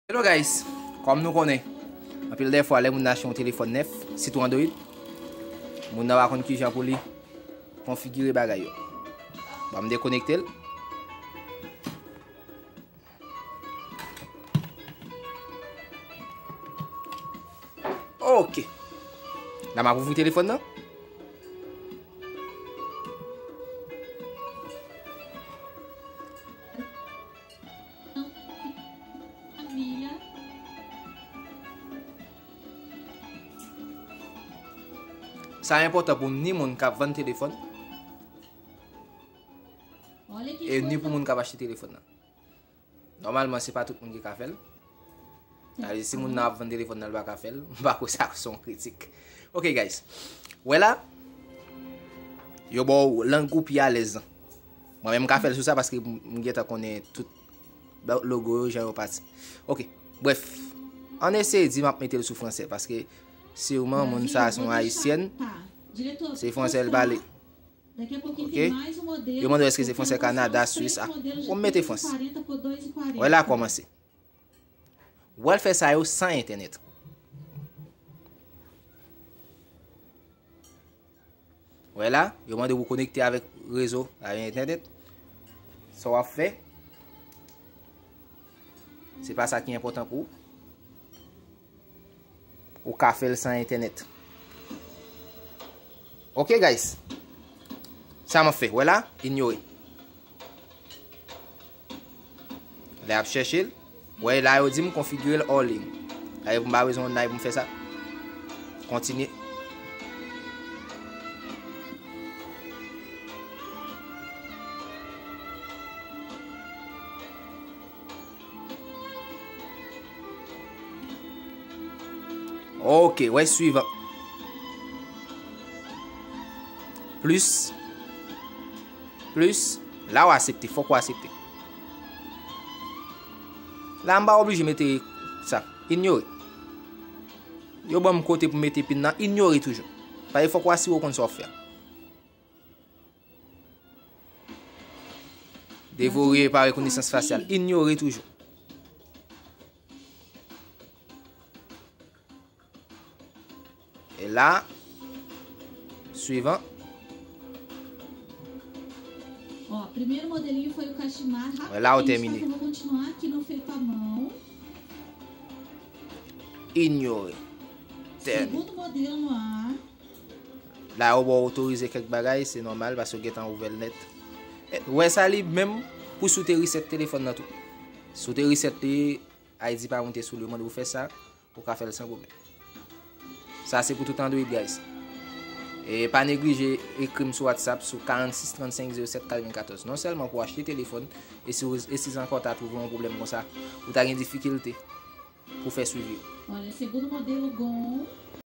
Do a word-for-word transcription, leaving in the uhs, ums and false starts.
Hello guys, kòm nou konnen, anpil dè fwa lè moun nan achte yon telefòn nèf, sitou Android, moun nan pa konn kijan pou li konfigire bagay yo. Ban m dekonekte l. Ok. La m ap ouvri telefòn nan. Sa enpòtan pou ni moun k ap vann telefòn e ni pou moun k ap achte telefòn nan. Nòmalman, se pa tout moun ki ka fè l. Sa vle di, si moun nan ap vann telefòn nan, l pa ka fè l, m pa kwè sa se yon kritik. Ok, guys. Wè la, yo ba w lang ou pi alèz lan. Mwen menm, m ka fè l sou sa paske m, m gentan konnen tout ba-, logo yo, jan yo pati. Ok, brèf. Ann eseye di m ap mete l sou fransè paske siman moun sa a se yon ayisyèn. Se fransè l pale. Ok? Yo mande w èske se fransè Kanada, Swis. A, bon, m mete Frans. Wè la kòmanse. W al fè sa yo san entènèt. Wè la, yo mande w konekte avèk rezo, avèk entènèt. Sa w ap fè, se pa sa ki enpòtan pou ou. Ou ka fè l san entènèt. Ok, guys. Sa m ap fè. Wè la, inyore. Lè y ap chèche l, wè la yo di m konfigire l all in. Sa vle di m pa bezwen yon naj pou m fè sa. Kontinye. Ok, wè swivan. Plis. Plis. La w aksepte, fòk w aksepte. La m pa oblije mete sa. Inyore. Yo ban m kote pou mete pin nan, inyore toujou. Paske fòk w asire w konn sa w ap fè. Devore pa rekonesans fasyal. Inyore toujou. E la, swivan. Ó, primeiro modelinho foi o cachimar. Wè la, ou tèmine. Vou continuar aqui no feito à mão. Inyore. Tèmine. Segundo modelo no ar. La, yo ba w otorize kèk bagay, se nòmal, paske w gentan ouvè l nèt. E, wè sa li menm pou si w te reset telefòn nan tou. Si w te reset li, I D pa moute sou li, yo mande w fè sa, ou ka fè l san pwoblèm. Sa se pou tout Android, guys. E pa neglije ekri m sou WhatsApp sou karannsis trannsenk zewo sèt katrevenkatòz. Non sèlman pou achte telefòn, e si, e si ankò w ta twouve yon pwoblèm konsa, ou ta gen difikilte pou fè swivi yo. Olha, segundo modelo Gon.